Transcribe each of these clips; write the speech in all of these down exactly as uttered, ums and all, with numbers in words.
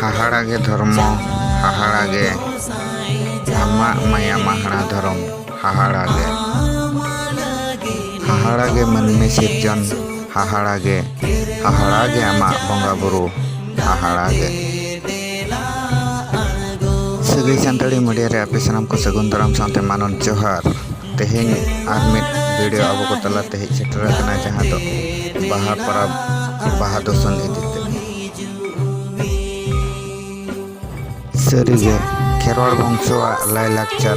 ᱦᱟᱦᱟᱲᱟ ᱜᱮ ᱫᱷᱚᱨᱢᱚ, ᱦᱟᱦᱟᱲᱟ ᱜᱮ ᱟᱢᱟᱜ ᱢᱟᱭᱟ ᱢᱟᱦᱟᱲᱟ ᱫᱷᱚᱨᱚᱢ, ᱦᱟᱦᱟᱲᱟ ᱜᱮ᱾ ᱦᱟᱦᱟᱲᱟ ᱜᱮ ᱢᱟᱹᱱᱢᱤ ᱥᱤᱨᱡᱚᱱ, ᱦᱟᱦᱟᱲᱟ ᱜᱮ, ᱦᱟᱦᱟᱲᱟ ᱜᱮ ᱟᱢᱟᱜ ᱵᱚᱸᱜᱟ ᱵᱩᱨᱩ, ᱦᱟᱦᱟᱲᱟ ᱜᱮ᱾ ᱥᱟᱹᱜᱟᱹᱭ ᱥᱟᱱᱛᱟᱲᱤ ᱢᱤᱰᱤᱭᱟ ᱨᱮ ᱟᱯᱮ ᱥᱟᱱᱟᱢ ᱠᱚ ᱥᱟᱹᱜᱩᱱ ᱫᱟᱨᱟᱢ ᱥᱟᱶᱛᱮ ᱢᱟᱱᱚᱛ ᱡᱚᱦᱟᱨ᱾ ᱛᱮᱦᱮᱧ ᱟᱨ ᱢᱤᱫ ᱵᱷᱤᱰᱤᱭᱳ ᱟᱵᱚ ᱠᱚ ᱛᱟᱞᱟᱛᱮ ᱦᱮᱡ ᱥᱮᱴᱮᱨ ᱟᱠᱟᱱᱟ, ᱡᱟᱦᱟᱸ ᱫᱚ ᱵᱟᱦᱟ ᱯᱚᱨᱚᱵᱽ, ᱵᱟᱦᱟ ᱫᱚᱥᱚᱱ ᱤᱫᱤ ᱛᱮ᱾ ᱥᱟᱹᱨᱤᱜᱮ ᱠᱷᱮᱨᱣᱟᱲ ᱵᱚᱝᱥᱚᱣᱟᱜ ᱞᱟᱭᱼᱞᱟᱠᱪᱟᱨ,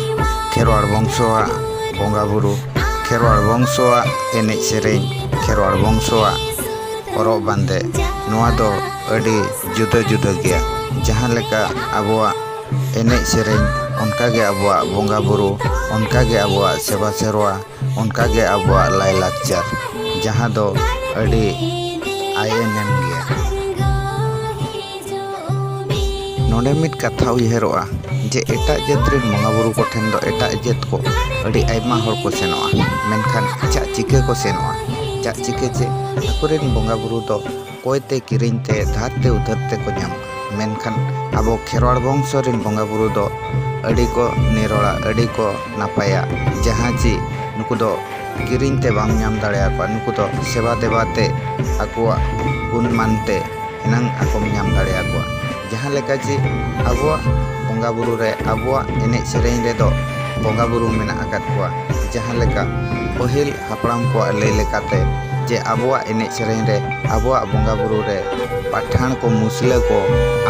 ᱠᱷᱮᱨᱣᱟᱲ ᱵᱚᱝᱥᱚᱣᱟᱜ ᱵᱚᱸᱜᱟᱼᱵᱩᱨᱩ, ᱠᱷᱮᱨᱣᱟᱲ ᱵᱚᱝᱥᱚᱣᱟᱜ ᱮᱱᱮᱡ ᱥᱮᱨᱮᱧ, ᱠᱷᱮᱨᱣᱟᱲ ᱵᱚᱝᱥᱚᱣᱟᱜ ᱦᱚᱨᱚᱜ ᱵᱟᱸᱫᱮ, ᱱᱚᱣᱟ ᱫᱚ ᱟᱹᱰᱤ ᱡᱩᱫᱟᱹ ᱡᱩᱫᱟᱹ ᱜᱮᱭᱟ᱾ ᱡᱟᱦᱟᱸ ᱞᱮᱠᱟ ᱟᱵᱚᱣᱟᱜ ᱮᱱᱮᱡ ᱥᱮᱨᱮᱧ, ᱚᱱᱠᱟᱜᱮ ᱟᱵᱚᱣᱟᱜ ᱵᱚᱸᱜᱟᱼᱵᱩᱨᱩ, ᱚᱱᱠᱟᱜᱮ ᱟᱵᱚᱣᱟᱜ ᱥᱮᱵᱟ ᱥᱮᱨᱣᱟ, ᱚᱱᱠᱟᱜᱮ ᱟᱵᱚᱣᱟᱜ ᱞᱟᱭᱼᱞᱟᱠᱪᱟᱨ, ᱡᱟᱦᱟᱸ ᱫᱚ ᱟᱹᱰᱤ ᱟᱭ ᱮᱱᱮᱢ ᱜᱮᱭᱟ᱾ ᱱᱚᱰᱮ ᱢᱤᱫ ᱠᱟᱛᱷᱟ ᱩᱭᱦᱟᱹᱨᱚᱜᱼᱟ ᱡᱮ ᱮᱴᱟᱜ ᱡᱟᱹᱛ ᱨᱮᱱ ᱵᱚᱸᱜᱟᱼᱵᱩᱨᱩ ᱠᱚᱴᱷᱮᱱ ᱫᱚ ᱮᱴᱟᱜ ᱡᱟᱹᱛ ᱠᱚ ᱟᱹᱰᱤ ᱟᱭᱢᱟ ᱦᱚᱲ ᱠᱚ ᱥᱮᱱᱚᱜᱼᱟ, ᱢᱮᱱᱠᱷᱟᱱ ᱪᱟᱜ ᱪᱤᱠᱟᱹ ᱠᱚ ᱥᱮᱱᱚᱜᱼᱟ? ᱪᱟᱜ ᱪᱤᱠᱟᱹ ᱪᱮ ᱟᱠᱚᱨᱮᱱ ᱵᱚᱸᱜᱟᱼᱵᱩᱨᱩ ᱫᱚ ᱠᱚᱭ ᱛᱮ, ᱠᱤᱨᱤᱧ ᱛᱮ, ᱫᱷᱟᱨ ᱛᱮ, ᱩᱫᱷᱟᱹᱨ ᱛᱮᱠᱚ ᱧᱟᱢᱟ᱾ ᱢᱮᱱᱠᱷᱟᱱ ᱟᱵᱚ ᱠᱷᱮᱨᱣᱟᱲ ᱵᱚᱝᱥᱚ ᱨᱮᱱ ᱵᱚᱸᱜᱟᱼᱵᱩᱨᱩ ᱫᱚ ᱟᱹᱰᱤ ᱠᱚ ᱱᱤᱨᱚᱲᱟ, ᱟᱹᱰᱤ ᱠᱚ ᱱᱟᱯᱟᱭᱟ, ᱡᱟᱦᱟᱸ ᱪᱮ ᱱᱩᱠᱩ ᱫᱚ ᱠᱤᱨᱤᱧ ᱛᱮ ᱵᱟᱢ ᱧᱟᱢ ᱫᱟᱲᱮᱭᱟᱠᱚᱣᱟ᱾ ᱱᱩᱠᱩ ᱫᱚ ᱥᱮᱵᱟ ᱫᱮᱵᱟ ᱛᱮ, ᱟᱠᱚᱣᱟᱜ ᱜᱩᱱ ᱢᱟᱱ ᱛᱮ ᱮᱱᱟᱝ ᱟᱠᱚᱢ ᱧᱟᱢ ᱫᱟᱲᱮᱭᱟᱠᱚᱣᱟ᱾ ᱡᱟᱦᱟᱸ ᱞᱮᱠᱟ ᱪᱮ ᱟᱵᱚᱣᱟᱜ ᱵᱚᱸᱜᱟᱼᱵᱩᱨᱩ ᱨᱮ, ᱟᱵᱚᱣᱟᱜ ᱮᱱᱮᱡ ᱥᱮᱨᱮᱧ ᱨᱮᱫᱚ ᱵᱚᱸᱜᱟᱼᱵᱩᱨᱩ ᱢᱮᱱᱟᱜ ᱟᱠᱟᱫ ᱠᱚᱣᱟ᱾ ᱡᱟᱦᱟᱸ ᱞᱮᱠᱟ ᱯᱟᱹᱦᱤᱞ ᱦᱟᱯᱲᱟᱢ ᱠᱚᱣᱟᱜ ᱞᱟᱹᱭ ᱞᱮᱠᱟᱛᱮ ᱡᱮ ᱟᱵᱚᱣᱟᱜ ᱮᱱᱮᱡ ᱥᱮᱨᱮᱧ ᱨᱮ, ᱟᱵᱚᱣᱟᱜ ᱵᱚᱸᱜᱟᱼᱵᱩᱨᱩ ᱨᱮ ᱯᱟᱴᱷᱟᱱ ᱠᱚ, ᱢᱩᱥᱞᱟᱹ ᱠᱚ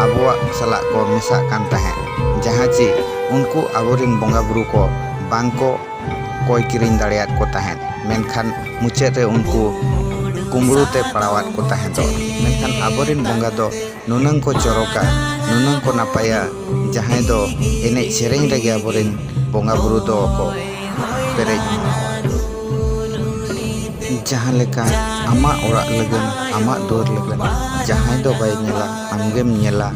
ᱟᱵᱚᱣᱟᱜ ᱥᱟᱞᱟᱜ ᱠᱚ ᱢᱮᱥᱟᱜ ᱠᱟᱱ ᱛᱟᱦᱮᱸᱫ, ᱡᱟᱦᱟᱸ ᱪᱮ ᱩᱱᱠᱩ ᱟᱵᱚᱨᱮᱱ ᱵᱚᱸᱜᱟᱼᱵᱩᱨᱩ ᱠᱚ ᱵᱟᱝ ᱠᱚ ᱠᱚᱭ ᱠᱤᱨᱤᱧ ᱫᱟᱲᱮᱭᱟᱫ ᱠᱚ ᱛᱟᱦᱮᱸᱫ, ᱢᱮᱱᱠᱷᱟᱱ ᱢᱩᱪᱟᱹᱫ ᱨᱮ ᱩᱱᱠᱩ ᱠᱩᱢᱵᱽᱲᱩ ᱛᱮ ᱯᱟᱲᱟᱣᱟᱫ ᱠᱚ ᱛᱟᱦᱮᱸᱫ᱾ ᱢᱮᱱᱠᱷᱟᱱ ᱟᱵᱚᱨᱮᱱ ᱵᱚᱸᱜᱟ ᱫᱚ ᱱᱩᱱᱟᱹᱝ ᱠᱚ ᱪᱚᱨᱚᱠᱟ, ᱱᱩᱱᱟᱹᱝ ᱠᱚ ᱱᱟᱯᱟᱭᱟ, ᱡᱟᱦᱟᱸᱭ ᱫᱚ ᱮᱱᱮᱡ ᱥᱮᱨᱮᱧ ᱨᱮᱜᱮ ᱟᱵᱚᱨᱮᱱ ᱵᱚᱸᱜᱟ ᱵᱩᱨᱩ ᱫᱚ ᱠᱚ ᱯᱮᱨᱮᱡ᱾ ᱡᱟᱦᱟᱸ ᱞᱮᱠᱟ ᱟᱢᱟᱜ ᱚᱲᱟᱜ ᱞᱟᱹᱜᱤᱫ, ᱟᱢᱟᱜ ᱫᱩᱣᱟᱹᱨ ᱞᱟᱹᱜᱤᱫ, ᱡᱟᱦᱟᱸᱭ ᱫᱚ ᱵᱟᱭ ᱧᱮᱞᱟ, ᱟᱢᱜᱮᱢ ᱧᱮᱞᱟ᱾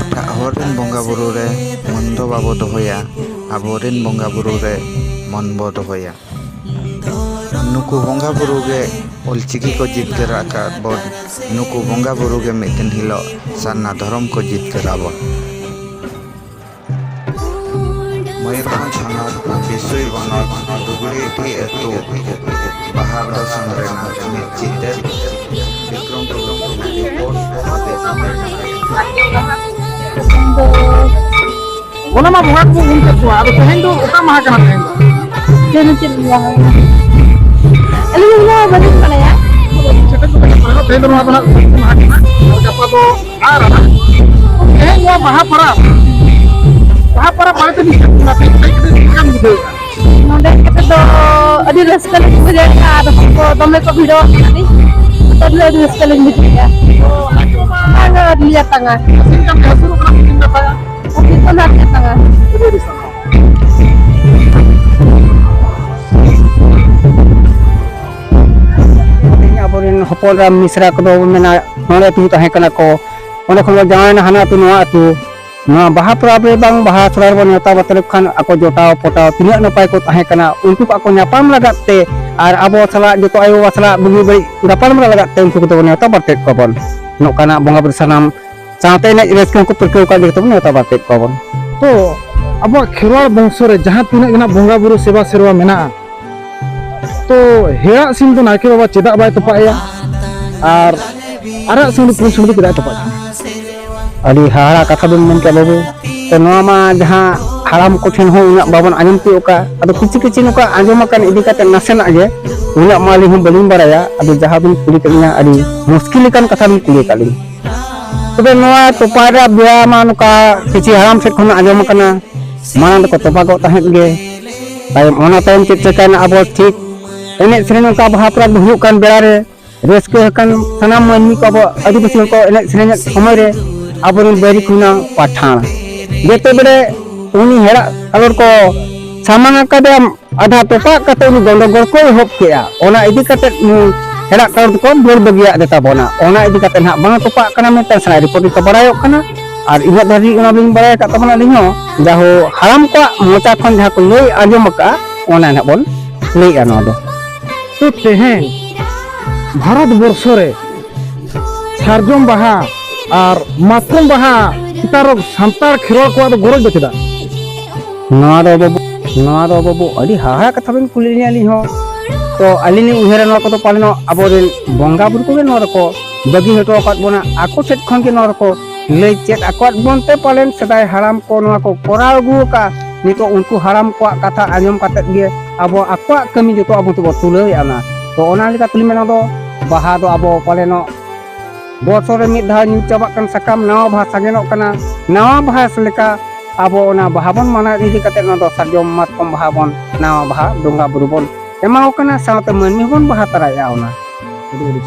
ᱮᱴᱟᱜ ᱦᱚᱲ ᱨᱮᱱ ᱵᱚᱸᱜᱟ ᱵᱩᱨᱩ ᱨᱮ ᱢᱚᱱ ᱫᱚ ᱵᱟᱵᱚ ᱫᱚᱦᱚᱭᱟ, ᱟᱵᱚᱨᱮᱱ ᱵᱚᱸᱜᱟ ᱵᱩᱨᱩ ᱨᱮ ᱢᱚᱱ ᱵᱚ ᱫᱚᱦᱚᱭᱟ᱾ ᱱᱩᱠᱩ ᱵᱚᱸᱜᱟ ᱵᱩᱨᱩ ᱜᱮ ᱚᱞᱪᱤᱠᱤ ᱠᱚ ᱡᱤᱛᱠᱟᱹᱨ ᱟᱠᱟᱫ ᱵᱚᱱ, ᱱᱩᱠᱩ ᱵᱚᱸᱜᱟ ᱵᱩᱨᱩ ᱜᱮ ᱢᱤᱫ ᱫᱤᱱ ᱦᱤᱞᱳᱜ ᱥᱟᱨᱱᱟ ᱫᱷᱚᱨᱚᱢ ᱠᱚ ᱡᱤᱛᱠᱟᱹᱨ ᱟᱵᱚᱱ᱾ ᱢᱚᱭᱩᱨᱵᱷᱚᱸᱡᱽ ᱦᱚᱱᱚᱛ ᱵᱤᱥᱩᱭ ᱵᱚᱱᱚᱛ ᱫᱩᱜᱲᱤᱰᱤ ᱟᱹᱛᱩ ᱵᱟᱦᱟ ᱯᱨᱚᱥᱚᱝ ᱨᱮᱱᱟᱜ ᱢᱤᱫ ᱪᱤᱛᱟᱹᱨ᱾ ᱵᱤᱠᱨᱚᱢ ᱴᱩᱰᱩ ᱨᱤᱯᱳᱨᱴ᱾ ᱚᱱᱟ ᱢᱟ ᱵᱚᱸᱜᱟ ᱠᱚᱵᱚ ᱩᱢ ᱠᱮᱫ ᱠᱚᱣᱟ, ᱟᱫᱚ ᱛᱮᱦᱮᱧ ᱫᱚ ᱚᱠᱟ ᱢᱟᱦᱟ ᱠᱟᱱᱟ? ᱛᱮᱦᱮᱧ ᱫᱚ ᱛᱮᱦᱮᱧ ᱫᱚ ᱪᱮᱫ ᱢᱟᱦᱟ ᱠᱟᱱᱟ? ᱟᱹᱞᱤᱧ ᱦᱚᱸ ᱚᱱᱟ ᱵᱟᱹᱞᱤᱧ ᱵᱟᱲᱟᱭᱟ᱾ ᱥᱮᱴᱮᱨ ᱠᱚ ᱛᱟᱦᱮᱸ ᱠᱟᱱᱟ᱾ ᱛᱮᱦᱮᱧ ᱫᱚ ᱱᱚᱣᱟ ᱫᱚ ᱦᱟᱸᱜ ᱢᱟᱦᱟ ᱠᱟᱱᱟ, ᱟᱨ ᱜᱟᱯᱟ ᱫᱚ ᱟᱨ ᱟᱨ ᱛᱮᱦᱮᱧ ᱱᱚᱣᱟ ᱵᱟᱦᱟ ᱯᱚᱨᱚᱵᱽ, ᱵᱟᱦᱟ ᱯᱚᱨᱚᱵᱽ ᱵᱟᱨᱮᱛᱮ ᱢᱤᱫ ᱠᱟᱛᱷᱟ ᱞᱟᱹᱭ ᱞᱮᱠᱷᱟᱱ ᱵᱩᱡᱷᱟᱹᱣ ᱮᱫᱟ᱾ ᱱᱚᱰᱮ ᱦᱮᱡ ᱠᱟᱛᱮ ᱫᱚ ᱟᱹᱰᱤ ᱨᱟᱹᱥᱠᱟᱹ ᱞᱤᱧ ᱵᱩᱡᱷᱟᱹᱣ ᱮᱫᱟ, ᱟᱨ ᱦᱚᱲ ᱠᱚ ᱫᱚᱢᱮ ᱠᱚ ᱵᱷᱤᱲᱚᱜ ᱠᱟᱱᱟ᱾ ᱟᱹᱰᱤ ᱨᱟᱹᱥᱠᱟᱹ ᱞᱤᱧ ᱵᱩᱡᱷᱟᱹᱣ ᱮᱫᱟ᱾ ᱵᱟᱝ, ᱟᱹᱣᱨᱤ ᱞᱮ ᱟᱛᱟᱝᱟ᱾ ᱪᱮᱫ ᱞᱮᱠᱟ ᱯᱮ ᱦᱟᱹᱥᱩᱨᱚᱜ ᱠᱟᱱᱟ ᱛᱤᱠᱤᱱ ᱫᱟᱠᱟ? ᱟᱹᱰᱤ ᱠᱚ ᱱᱟᱴ ᱟᱛᱟᱝᱟ᱾ ᱟᱹᱰᱤ ᱟᱹᱰᱤ ᱥᱟᱨᱦᱟᱣ᱾ ᱛᱮᱦᱮᱧ ᱟᱵᱚᱨᱮᱱ ᱦᱚᱯᱚᱱ ᱮᱨᱟ ᱢᱤᱥᱨᱟ ᱠᱚᱫᱚ ᱵᱚᱱ ᱢᱮᱱᱟ, ᱱᱚᱰᱮ ᱟᱹᱛᱩ ᱛᱟᱦᱮᱸ ᱠᱟᱱᱟ ᱠᱚ, ᱚᱸᱰᱮ ᱠᱷᱚᱱ ᱠᱚ ᱡᱟᱶᱟᱭᱮᱱᱟ ᱦᱟᱱᱟ ᱟᱹᱛᱩ ᱱᱚᱣᱟ ᱟᱹᱛᱩ᱾ ᱱᱚᱣᱟ ᱵᱟᱦᱟ ᱯᱚᱨᱚᱵᱽ ᱨᱮ ᱵᱟᱝ ᱵᱟᱦᱟ ᱥᱚᱦᱨᱟᱭ ᱨᱮᱵᱚᱱ ᱱᱮᱣᱛᱟ ᱵᱟᱨᱛᱮ ᱞᱮᱠᱚ ᱠᱷᱟᱱ ᱟᱠᱚ ᱡᱚᱴᱟᱣ ᱯᱚᱴᱟᱣ ᱛᱤᱱᱟᱹᱜ ᱱᱟᱯᱟᱭ ᱠᱚ ᱛᱟᱦᱮᱸ ᱠᱟᱱᱟ, ᱩᱱᱠᱩ ᱠᱚ ᱟᱠᱚ ᱧᱟᱯᱟᱢ ᱞᱟᱜᱟᱫ ᱛᱮ ᱟᱨ ᱟᱵᱚ ᱥᱟᱞᱟᱜ ᱡᱚᱛᱚ ᱟᱭᱳ ᱵᱟᱵᱟ ᱥᱟᱞᱟᱜ ᱵᱩᱜᱤ ᱵᱟᱹᱲᱤᱡ ᱜᱟᱯᱟᱞᱢᱟᱨᱟᱣ ᱞᱟᱜᱟᱫ ᱛᱮ ᱩᱱᱠᱩ ᱠᱚᱫᱚ ᱵᱚᱱ ᱱᱮᱣᱛᱟ ᱵᱟᱨᱛᱮᱭᱮᱫ ᱠᱚᱣᱟ ᱵᱚᱱ᱾ ᱱᱚᱝᱠᱟᱱᱟᱜ ᱵᱚᱸᱜᱟ ᱵᱩᱨᱩ ᱥᱟᱱᱟᱢ ᱥᱟᱶᱛᱮ ᱮᱱᱮᱡ ᱨᱟᱹᱥᱠᱟᱹ ᱦᱚᱸᱠᱚ ᱯᱟᱹᱨᱠᱟᱹᱣ ᱠᱟᱜ ᱜᱮ ᱛᱟᱵᱚᱱ ᱱᱮᱣᱛᱟ ᱵᱟᱨᱛᱮᱭᱮᱫ ᱠᱚᱣᱟ ᱵᱚᱱ᱾ ᱛᱚ ᱟᱵᱚᱣᱟᱜ ᱠᱷᱮᱨᱣᱟᱲ ᱵᱚᱝᱥᱚ ᱨᱮ ᱡᱟᱦᱟᱸ ᱛᱤᱱᱟᱹᱜ ᱜᱮ ᱱᱟᱜ ᱵᱚᱸᱜᱟ ᱵᱩᱨᱩ ᱥᱮᱵᱟ ᱥᱮᱨᱣᱟ ᱢᱮᱱᱟᱜᱼᱟ, ᱛᱚ ᱦᱮᱲᱟᱜ ᱥᱤᱢ ᱫᱚ ᱱᱟᱭᱠᱮ ᱵᱟᱵᱟ ᱪᱮᱫᱟᱜ ᱵᱟᱭ ᱛᱚᱯᱟᱜ ᱮᱭᱟ? ᱟᱨ ᱟᱨᱟᱜ ᱥᱤᱢ ᱫᱚ ᱯᱩᱸᱰ ᱥᱤᱢ ᱫᱚ ᱪᱮᱫᱟᱜ ᱮ ᱛᱚᱯᱟᱜ ᱠᱤᱱᱟ? ᱟᱹᱰᱤ ᱦᱟᱦᱟᱲᱟ ᱠᱟᱛᱷᱟ ᱵᱤᱱ ᱢᱮᱱ ᱠᱮᱫᱟ ᱵᱟᱹᱵᱩ᱾ ᱛᱚ ᱱᱚᱣᱟ ᱢᱟ ᱡᱟᱦᱟᱸ ᱦᱟᱲᱟᱢ ᱠᱚᱴᱷᱮᱱ ᱦᱚᱸ ᱩᱱᱟᱹᱜ ᱵᱟᱵᱚᱱ ᱟᱸᱡᱚᱢ ᱛᱤᱭᱳᱜ ᱠᱟᱜᱼᱟ᱾ ᱟᱫᱚ ᱠᱤᱪᱷᱩ ᱠᱤᱪᱷᱩ ᱱᱚᱝᱠᱟ ᱟᱸᱡᱚᱢ ᱟᱠᱟᱱ ᱤᱫᱤ ᱠᱟᱛᱮ ᱱᱟᱥᱮᱱᱟᱜ ᱜᱮ, ᱩᱱᱟᱹᱜ ᱢᱟ ᱟᱹᱞᱤᱧ ᱦᱚᱸ ᱵᱟᱹᱞᱤᱧ ᱵᱟᱲᱟᱭᱟ᱾ ᱟᱫᱚ ᱡᱟᱦᱟᱸ ᱵᱤᱱ ᱠᱩᱞᱤ ᱠᱮᱫ ᱞᱤᱧᱟ, ᱟᱹᱰᱤ ᱢᱩᱥᱠᱤᱞ ᱞᱮᱠᱟᱱ ᱠᱟᱛᱷᱟ ᱵᱤᱱ ᱠᱩᱞᱤ ᱟᱠᱟᱫ ᱞᱤᱧᱟ᱾ ᱛᱚᱵᱮ ᱱᱚᱣᱟ ᱛᱚᱯᱟ ᱨᱮᱭᱟᱜ ᱵᱮᱲᱟ ᱢᱟ ᱱᱚᱝᱠᱟ ᱠᱤᱪᱷᱩ ᱦᱟᱲᱟᱢ ᱥᱮᱫ ᱠᱷᱚᱱ ᱟᱸᱡᱚᱢ ᱟᱠᱟᱱᱟ, ᱢᱟᱲᱟᱝ ᱫᱚᱠᱚ ᱛᱚᱯᱟᱜᱚᱜ ᱛᱟᱦᱮᱸᱫ ᱜᱮ᱾ ᱛᱟᱭᱚᱢ ᱚᱱᱟ ᱛᱟᱭᱚᱢ ᱪᱮᱫ ᱪᱤᱠᱟᱹᱭᱮᱱᱟ, ᱟᱵᱚ ᱴᱷᱤᱠ ᱮᱱᱮᱡ ᱥᱮᱨᱮᱧ ᱚᱱᱠᱟ ᱵᱟᱦᱟ ᱯᱚᱨᱚᱵᱽ ᱦᱩᱭᱩᱜ ᱠᱟᱱ ᱵᱮᱲᱟ ᱨᱮ ᱨᱟᱹᱥᱠᱟᱹ ᱟᱠᱟᱱ ᱥᱟᱱᱟᱢ ᱢᱟᱹᱱᱢᱤ ᱠᱚ ᱟᱵᱚ ᱟᱹᱫᱤᱵᱟᱹᱥᱤ ᱦᱚᱲ ᱠᱚ ᱮᱱᱮᱡ ᱥᱮᱨᱮᱧᱮᱫ ᱥᱚᱢᱚᱭ ᱨᱮ ᱟᱵᱚᱨᱮᱱ ᱵᱟᱹᱭᱨᱤ ᱠᱚ ᱦᱩᱭᱱᱟ ᱯᱟᱴᱷᱟᱬ᱾ ᱡᱮᱛᱮ ᱵᱮᱲᱮ ᱩᱱᱤ ᱦᱮᱲᱟᱜ ᱠᱟᱞᱚᱴ ᱠᱚ ᱥᱟᱢᱟᱝ ᱟᱠᱟᱫᱮᱭᱟ, ᱟᱫᱷᱟ ᱛᱚᱯᱟᱜ ᱠᱟᱛᱮ ᱩᱱᱤ ᱜᱚᱸᱰᱚᱜᱳᱞ ᱠᱚ ᱮᱦᱚᱵ ᱠᱮᱜᱼᱟ᱾ ᱚᱱᱟ ᱤᱫᱤ ᱠᱟᱛᱮ ᱱᱩᱭ ᱦᱮᱲᱟᱜ ᱠᱟᱞᱚᱴ ᱫᱚᱠᱚ ᱫᱟᱹᱲ ᱵᱟᱹᱜᱤᱭᱟᱜ ᱜᱮᱛᱟ ᱵᱚᱱᱟ᱾ ᱚᱱᱟ ᱤᱫᱤ ᱠᱟᱛᱮ ᱱᱟᱦᱟᱜ ᱵᱟᱝ ᱛᱚᱯᱟᱜ ᱠᱟᱱᱟ ᱢᱮᱱᱛᱮ ᱥᱟᱱᱟᱭ ᱨᱤᱯᱳᱨᱴ ᱨᱮᱠᱚ ᱵᱟᱲᱟᱭᱚᱜ ᱠᱟᱱᱟ᱾ ᱟᱨ ᱤᱱᱟᱹᱜ ᱫᱷᱟᱹᱵᱤᱡ ᱚᱱᱟ ᱞᱤᱧ ᱵᱟᱲᱟᱭ ᱟᱠᱟᱫ ᱛᱟᱵᱚᱱᱟ ᱟᱹᱞᱤᱧ ᱦᱚᱸ, ᱡᱟᱦᱳ ᱦᱟᱲᱟᱢ ᱠᱚᱣᱟᱜ ᱢᱚᱪᱟ ᱠᱷᱚᱱ ᱡᱟᱦᱟᱸ ᱠᱚ ᱞᱟᱹᱭ ᱟᱸᱡᱚᱢ ᱟᱠᱟᱫᱼᱟ, ᱚᱱᱟ ᱱᱟᱦᱟᱜ ᱵᱚᱱ ᱞᱟᱹᱭᱮᱫᱼᱟ ᱱᱚᱣᱟ ᱫᱚ᱾ ᱛᱚ ᱛᱮᱦᱮᱧ ᱵᱷᱟᱨᱚᱛ ᱵᱚᱨᱥᱚ ᱨᱮ ᱥᱟᱨᱡᱚᱢ ᱵᱟᱦᱟ ᱟᱨ ᱢᱟᱛᱠᱚᱢ ᱵᱟᱦᱟ ᱪᱮᱛᱟᱱ ᱨᱮ ᱥᱟᱱᱛᱟᱲ ᱠᱷᱮᱨᱣᱟᱲ ᱠᱚᱣᱟᱜ ᱫᱚ ᱜᱚᱨᱚᱡᱽ ᱫᱚ ᱪᱮᱫᱟᱜ? ᱱᱚᱣᱟ ᱫᱚ ᱵᱟᱹᱵᱩ, ᱱᱚᱣᱟ ᱫᱚ ᱵᱟᱹᱵᱩ, ᱟᱹᱰᱤ ᱦᱟᱦᱟᱲᱟ ᱠᱟᱛᱷᱟ ᱵᱮᱱ ᱠᱩᱞᱤ ᱞᱤᱧᱟ ᱟᱹᱞᱤᱧ ᱦᱚᱸ᱾ ᱛᱚ ᱟᱹᱞᱤᱧ ᱞᱤᱧ ᱩᱭᱦᱟᱹᱨᱟ, ᱱᱚᱣᱟ ᱠᱚᱫᱚ ᱯᱟᱞᱮᱱᱚᱜ ᱟᱵᱚᱨᱮᱱ ᱵᱚᱸᱜᱟ ᱵᱩᱨᱩ ᱠᱚᱜᱮ ᱱᱚᱣᱟ ᱫᱚᱠᱚ ᱵᱟᱹᱜᱤ ᱦᱚᱴᱚ ᱟᱠᱟᱫ ᱵᱚᱱᱟ᱾ ᱟᱠᱚ ᱥᱮᱫ ᱠᱷᱚᱱ ᱜᱮ ᱱᱚᱣᱟ ᱫᱚᱠᱚ ᱞᱟᱹᱭ ᱪᱮᱫ ᱟᱠᱟᱫ ᱵᱚᱱ ᱛᱮ ᱯᱟᱞᱮᱱ ᱥᱮᱫᱟᱭ ᱦᱟᱲᱟᱢ ᱠᱚ ᱱᱚᱣᱟ ᱠᱚ ᱠᱚᱨᱟᱣ ᱟᱹᱜᱩ ᱟᱠᱟᱫᱼᱟ᱾ ᱱᱤᱛᱚᱜ ᱩᱱᱠᱩ ᱦᱟᱲᱟᱢ ᱠᱚᱣᱟᱜ ᱠᱟᱛᱷᱟ ᱟᱸᱡᱚᱢ ᱠᱟᱛᱮᱫ ᱜᱮ ᱟᱵᱚ ᱟᱠᱚᱣᱟᱜ ᱠᱟᱹᱢᱤ ᱡᱚᱛᱚ ᱟᱵᱚ ᱛᱮᱵᱚ ᱛᱩᱞᱟᱹᱣᱮᱫᱼᱟ ᱱᱟ᱾ ᱛᱚ ᱚᱱᱟ ᱞᱮᱠᱟ ᱛᱮᱞᱤᱧ ᱢᱮᱱᱟ ᱫᱚ, ᱵᱟᱦᱟ ᱫᱚ ᱟᱵᱚ ᱯᱟᱞᱮᱱᱚᱜ ᱵᱚᱪᱷᱚᱨ ᱨᱮ ᱢᱤᱫ ᱫᱷᱟᱣ ᱧᱩᱨ ᱪᱟᱵᱟᱜ ᱠᱟᱱ ᱥᱟᱠᱟᱢ, ᱱᱟᱣᱟ ᱵᱟᱦᱟ ᱥᱟᱜᱮᱱᱚᱜ ᱠᱟᱱᱟ᱾ ᱱᱟᱣᱟ ᱵᱟᱦᱟ ᱞᱮᱠᱟ ᱟᱵᱚ ᱚᱱᱟ ᱵᱟᱦᱟ ᱵᱚᱱ ᱢᱟᱱᱟᱣ ᱤᱫᱤ ᱠᱟᱛᱮᱫ ᱱᱚᱣᱟ ᱫᱚ ᱥᱟᱨᱡᱚᱢ ᱢᱟᱛᱠᱚᱢ ᱵᱟᱦᱟ ᱵᱚᱱ, ᱱᱟᱣᱟ ᱵᱟᱦᱟ ᱵᱚᱸᱜᱟ ᱵᱩᱨᱩ ᱵᱚᱱ ᱮᱢᱟᱣ ᱠᱟᱱᱟ, ᱥᱟᱶᱛᱮ ᱢᱟᱹᱱᱢᱤ ᱦᱚᱸᱵᱚᱱ ᱵᱟᱦᱟ ᱛᱟᱨᱟᱭᱮᱫᱼᱟ ᱚᱱᱟ᱾ ᱟᱹᱰᱤ ᱟᱹᱰᱤ